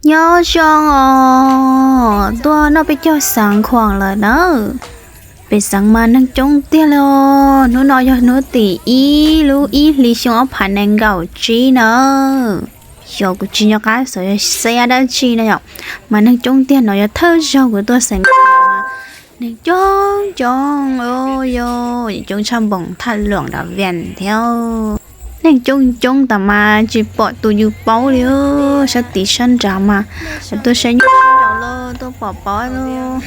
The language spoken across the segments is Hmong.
Nyob zoo os, tuaj noj peb caug xeev khuam lawm nawb. Pem xeev mas neeg coob tiag li os. Hnub no yog hnub tim ib lub ib hlis xyoo ob phav nees nkaum tsib na. Xyov kuv tsis nco qab xyov yog xiab dab tsi no yom, mas neeg coob tiag no yog thawj zaug kuv tuaj xeev khuam mas neeg coob coob, yog coob tshaj npoos thaj luam nram Vias thiab. Neeg coob coob tas mas tsis pom tus yus paub li. Sab tid sab nrad mas tuaj saib nyuj sib nraus los tuaj pom paub.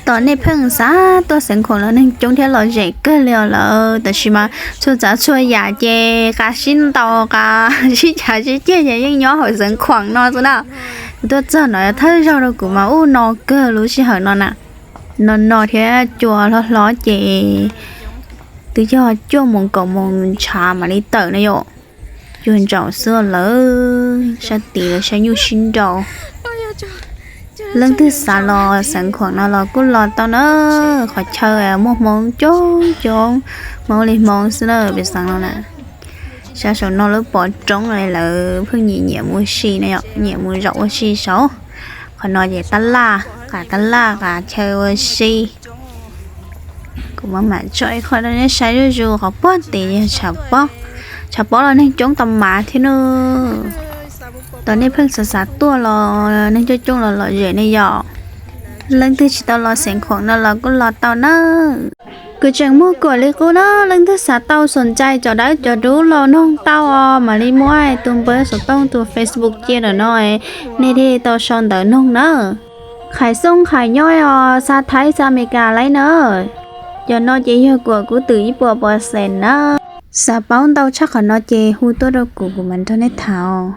Tom nej pheej xav tuaj xeev khuam los neeg coob thiab lom zem kawg li os lawm, tab sis mas txhua tsav txhua yam ces qas sib ntaus qas sib cav sib ceg ces yeej nyob hauv xeev khuam no xwb na. Kuv tuaj txog no thawj zaug rau kuv mas ub no kawg lub sij hawm no na. No no thiab cua hlob hlob ces twb yog cuaj moos kaum moos ntshav mam li tawm na yom. Cua ntsaum xwb lawm, sab tid lawv saib nyuj sib nraus. Leej twg xav los xeev khuam no los kuj los tau na. Qhov chaw muaj hmoov coob coob, hmoov li hmoov xwb na pem xeev no na. Sab saum no lawv pom roob lawm, pheej nyiam nyiam mus ua si na yom, nyiam mus zaum ua si saud. Qhov no ces tab laj, qas tab laj qas chaw ua si. Kuv mam mam tso ib qho rau nej saib zuj zus. Qhov puag tim yog tshav pob, tshav pob los neeg coob tas mas thiab na. Tom nej pheej xav xav tuaj los neeg coob coob los lom zem ne yom. Leej twg tsis tau los xeev khuam no los kuj los tau na. Kuv tseem muag kuam li qub na, leej twg xav tau xom ncai cov dawb cov dub los noog tau os, mam li muab tus npawb xov tooj tus Facebook cia ntawm no, nej thiaj tau sau ntawv noog na. Qhais xooj qhais nyob os, xa Thaib xa Amelikas lawm na. Cov no ces yog kuam kub twm ib puas pawv xees na. Xav paub ntau tshaj qhov no ces hu tuaj rau kuv, kuv mam nrog nej tham.